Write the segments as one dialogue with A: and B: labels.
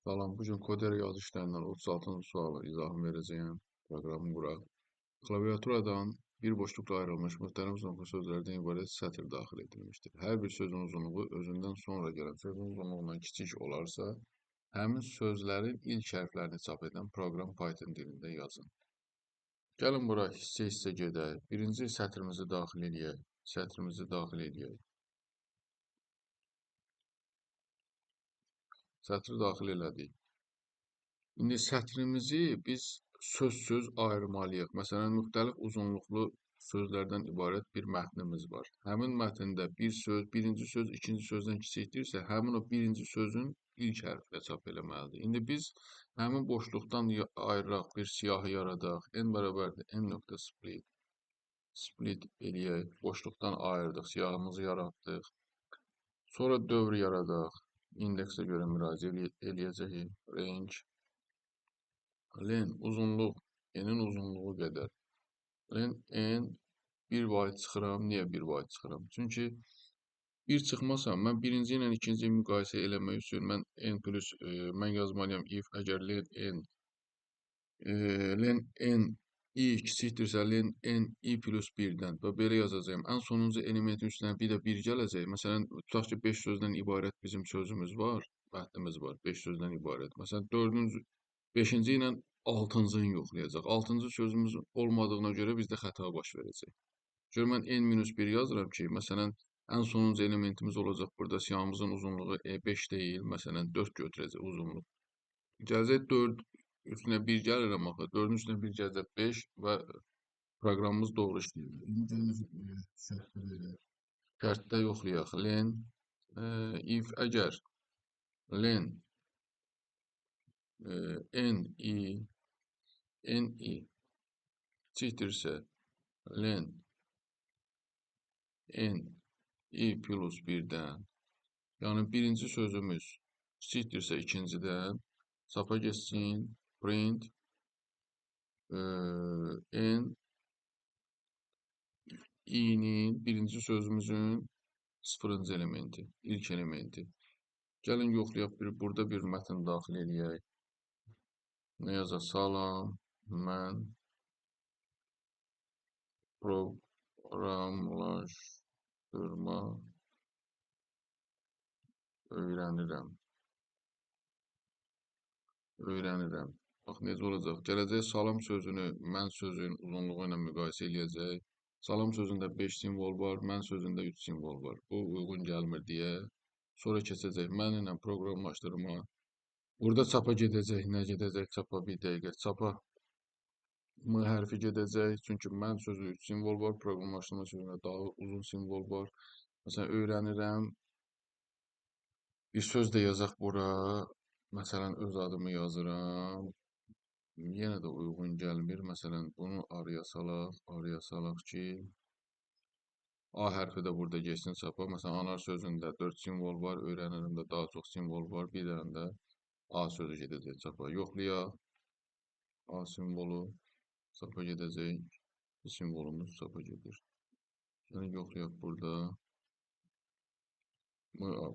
A: Salam, bu gün Kodera yazı işlərindən 36-cı sualı izahını verəcəyəm. Proqramı quraq. Klaviaturadan bir boşluqla ayrılmış müxtəlif uzunluqlu sözlərdən ibarət sətr daxil edilmişdir. Hər bir sözün uzunluğu özündən sonra gələn sözün uzunluğundan kiçik olarsa, həmin sözlərin ilk hərflərini çap edən proqram Python dilində yazın. Gəlin bura hissə-hissə gedək. Birinci sətrimizi daxil eləyək. Sətrimizi daxil eləyək. Sətri daxil elədik. İndi sətrimizi biz söz-söz ayırmalıyıq. Məsələn, müxtəlif uzunluqlu sözlərdən ibarət bir mətnimiz var. Həmin mətndə bir söz, birinci söz ikinci sözdən kiçikdirsə, həmin o birinci sözün ilk hərfinə çap eləməlidir. İndi biz həmin boşluqdan ayıraq, bir siyahı yaradaq. N bərabərdir N nöqtə split. Split eləyək. Boşluqdan ayırdıq, siyahımızı yaratdıq. Sonra dövr yaradaq. İndeksə görə müraciət eləyəcəyik. Range. Len uzunluq, n-in uzunluğu qədər. Len n bir vahid çıxıram. Niyə bir vahid çıxıram? Çünki bir çıxmasam, mən birinci ilə ikinciyi müqayisə eləmək üçün mən n plus, mən yazmalıyam if əgər len n, len n i kiçikdirsə len n i plus 1-dən və belə yazacağam. Ən sonuncu elementin üstünə bir də 1 gələcək. Məsələn, tutaq ki, 5 sözdən ibarət bizim sözümüz var, mətnimiz var, 5 sözdən ibarət. Məsələn, 4-cü, 5-ci ilə 6-cını yoxlayacaq. 6-cı sözümüz olmadığına görə bizdə xəta baş verəcək. Gör, mən n minus 1 yazıram ki, məsələn, ən sonuncu elementimiz olacaq burada siyahımızın uzunluğu 5 deyil, məsələn, 4 götürəcək uzunluq. Gələcək 4 üstünə 1 gəlirəm axı, 4-ün üstünə 1 gələcək 5 və proqramımız doğru işləyir. Şərtdə yoxlayaq. Len, if əgər len n i n i kiçikdirsə len n i plus 1-dən, yəni birinci sözümüz kiçikdirsə ikincidən, çapa geçsin, print n i'nin birinci sözümüzün sıfırıncı elementi, ilk elementi. Gəlin yoxlayaq, burada bir mətn daxil eləyək. Nə yazaq? Salam, mən proqramlaşdırma öyrənirəm. Öyrənirəm. Bax, necə olacaq? Gələcək salam sözünü mən sözünün uzunluğu ilə müqayisə eləyəcək. Salam sözündə 5 simvol var, mən sözündə 3 simvol var. Bu uyğun gəlmir deyə. Sonra keçəcək mən ilə proqramlaşdırma. Burada çapa gedəcək, nə gedəcək? Çapa bir dəqiqə. Çapa M hərfi gedəcək. Çünki mən sözü 3 simvol var, proqramlaşdırma sözündə daha uzun simvol var. Məsələn, öyrənirəm. Bir söz də yazaq bura. Məsələn, öz adımı yazıram. Yenə də uyğun gəlmir. Məsələn, bunu araya salaq, araya salaq ki, A hərfi də burada geçsin çapa. Məsələn, anar sözündə 4 simvol var, öyrənirəm də daha çox simvol var. Bir dənə də A sözü gedəcək çapa. Yoxlayaq. A simvolu çapa gedəcək. Bu simvolumuz çapa gedir. Yəni, yoxlayaq burada.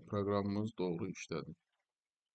A: Proqramımız doğru işlədi.